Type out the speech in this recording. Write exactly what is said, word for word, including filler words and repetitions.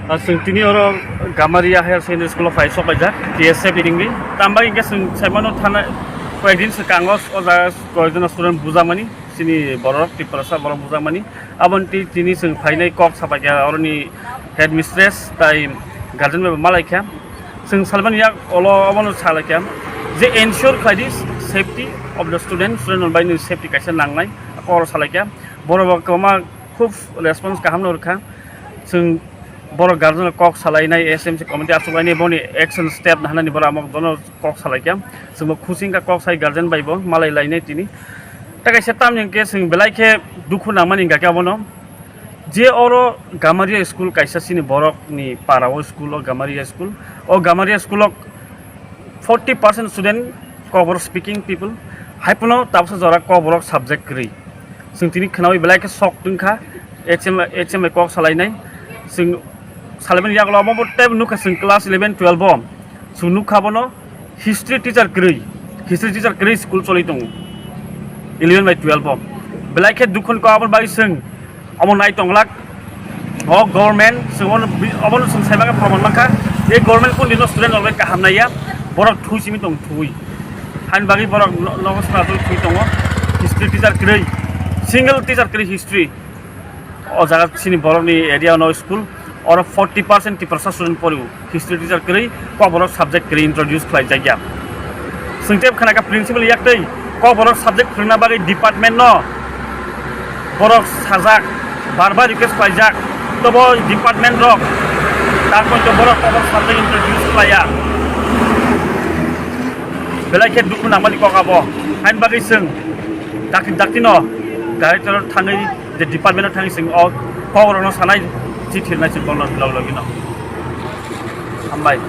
Ah, chwng tini oro Gamaria Higher Secondary School o phai sok laijak, T S F ringwi. Tambai hwnkhe chwng saimano thana koyekdin swkango o jaga koyekjona student bujakmani, chini borok Tiprasa borok bujakmani. Aboni twi tini chwng phainai kok sapaikha oroni headmistress tai guardian bai bo malaikha. Chwng salmani yak olo obono salaikha je ensure khlai di safety of the student, student rok bai ni safety kaisa nangnai, kok oro salaikha. Borok bo kwbangma khub response kaham no rwkha. Chwng borok guardian rok kok salainai, S M C committee achuk lainai, boni action step nahanani borok amok dono kok salaikha. Chwngbo khusingkha kok sai guardian bai bo malai lainai tini. Ta kaisa tamni hwnkhe chwng belai khe dukhu nangmani hwnkha khe abono. Je oro Gamaria school kaisa chini borokni para o school o Gamaria school. O Gamaria school o forty percent student Kokborok speaking people. Hai phano tabuksa jora Kokborok subject kwrwi. Chwng tini khwnawi belai khe sok tungkha, H M, H M bai kok salainai. Chwng salaimani yagulo omo bo tei nukha chwng class eleven twelve o. Chwng nukha bono history teacher kwrwi, history teacher kwrwi school choli tongo eleven bai twelve o. Belai khe dukhu ni kok aboni bagwi chwng omo nai tonglak. O government chwng obono bi-, obono chwng sai mangkha, proman mankha. Je government kundino student rok bai kaham naiya, borok thui simi tong thui. Haini bagwi borok no-, nogo swnam thui tongo. History teacher kwrwi, single teacher kwrwi history. O jaga chini borokni area no school, oro forty percent Tiprasa student porio. History teacher kwrwi, Kokborok subject kwrwi introduce khlai jakya. Chwng tei khwna kha principal yak tei Kokborok subject phwrwngna bagwi department no borok sajak, bar bar request khlaijak, tobo department rok tak poito borok Kokborok subject introduce khlaiya. Belai khe dukhu nangmani kok abo. Haini bagwi chwng dakti dakti no director thangwi je department o thangwi chwng o Kokborok no sanai chithi rwnai chwng kokno logi logi no. Hambai.